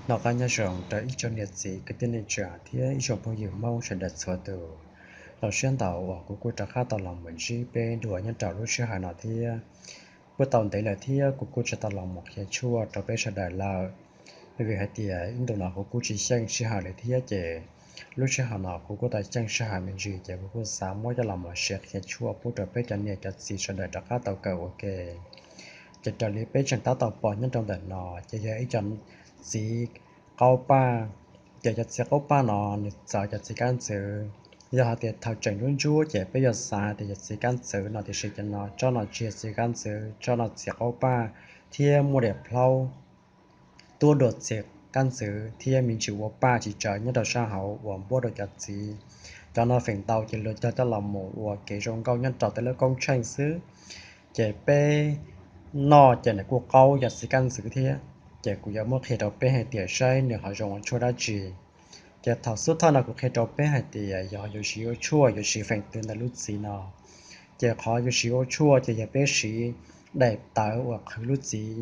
Noj qab nyob zoo rau ib tsoom niam txiv kwv tij neej tsa thiab ib tsoom phooj ywg Hmoob sawv daws txhua tus. Zoo siab ntau uas kuv kuj rov qab tau los mus ntsib peb dua nyob rau lub sij hawm no thiab. Kuj tau ntev lawm thiab kuv kuj tsis tau los mus qhia tshuaj rau peb sawv daws lawm, vim hais tias ib ntus no kuv kuj tsis xyeej sij hawm li thiab ces lub sij hawm no kuv kuj tau xyeej sij hawm me ntsis ces kuv kuj xav muab coj los mus siv qhia tshuaj pub rau peb cov niam cov txiv sawv daws rov qab tau kawm ua ke. Ces raws li peb tseem tab tom pom nyob rau ntawm no ces yog ib co txiv qaub paj. Ces cov txiv qaub paj no nws txawv cov txiv kab ntxwv. Yog hais tias thaum tseem ntsuab ntsuab ces peb yuav xav hais tias yog txiv kab ntxwv no tiam sis cov no tsob no tsis yog txiv kab ntxwv, tsob no txiv qaub paj thiab muaj daim plhaub tuab dua txiv kab ntxwv thiab me ntsis ua paj tsis tsawg nyob rau sab hauv uas npuab rau cov txiv. Cov no feem ntau ces luag cog coj los mus ua kev zoo nkauj nyob rau tej lub koob tsheej xwb. Ces peb noj ces nws kuj qaub yog txiv kab ntxwv thiab. Ces kuv yuav muab qhia rau peb hais tias saib nws ho zoo ua tshuaj dab tsi. Ces thaum xub thawj no kuv qhia rau peb hais tias yog yuav siv ua tshuaj yuav siv feem twg ntawm lub txiv no. Ces qhov yuav siv ua tshuaj ces yog peb siv daim tawv uas qhwv lub txiv.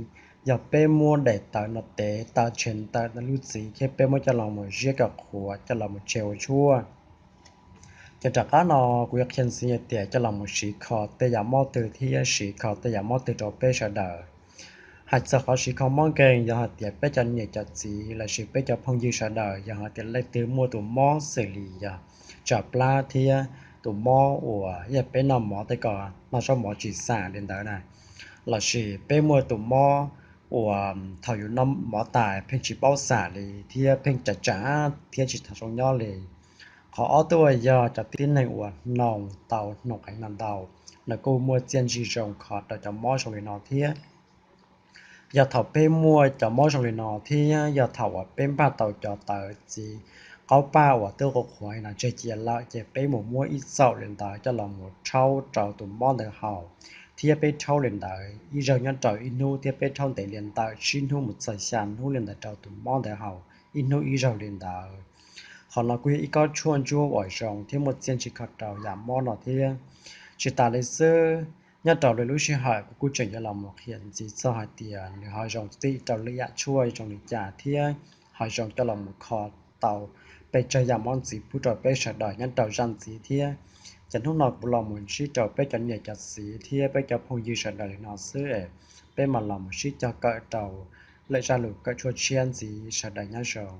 Yog peb muab daim tawv no tev taw tshem ntawm lub txiv thiab peb muab coj los mus ziab kom qhuav coj los mus tshem ua tshuaj. Ces rov qab no kuv yuav qhia ntxiv hais tias coj los mus siv kho tej yam mob twg thiab siv kho tej yam mob twg rau peb sawv daws. Hais txog qhov siv kho mob nkeeg, yog hais tias peb cov niam cov txiv lossis peb cov phooj ywg sawv daws yog hais tias leej twg muaj tus mob xws li yog tsam plab thiab tus mob uas yog peb noj mov tej ko noj zaub mov tsis xam li ntawd na, lossis peb muaj tus mob uas thaum yus noj mov tas pheej tsis paub xam li thiab pheej tsam tsam thiab tsis tau zoo nyob li. Qhov ob tuaj yog cov tib neeg uas hnoos tau hnoos heev no ntau, nws kuj muaj txiaj ntsig zoo kho rau cov mob zoo li no thiab. Yog thaum peb muaj cov mob zoo li no thiab yog thaum uas peb npaj tau cov tawv txiv qaub paj uas twb qhuav qhuav no tseg cia lawm ces peb mus muab ib txaum li ntawd coj los mus rhaub rau tus mob ntawd haus, thiab peb rhaub li ntawd ib zaug nyob rau ib hnub thiab peb rhaub ntev li ntawd tsib hnub mus txog xya hnub li ntawd rau tus mob ntawd haus ib hnub ib zaug li ntawd. Qhov no kuj yog ib kob tshuaj ntsuab uas zoo thiab muaj txiaj ntsig kho rau yam mob no thiab. Tsis tas li xwb, nyob rau lwm lub sij hawm kuv kuj tseem yuav los mus qhia ntxiv txog hais tias nws ho zoo txij rau lwm yam tshuaj zoo li cas thiab ho zoo coj los mus kho tau pes tsawg yam mob ntxiv pub rau peb sawv daws nyob rau zaj ntxiv thiab. Ces hnub no kuv los mus ntsib rau peb cov niam cov txiv thiab peb cov phooj ywg sawv daws li no xwb es peb mam los mus sib cog kawm rau lwm zaj lus kawm tshuaj tshiab ntxiv, sawv daws nyob zoo.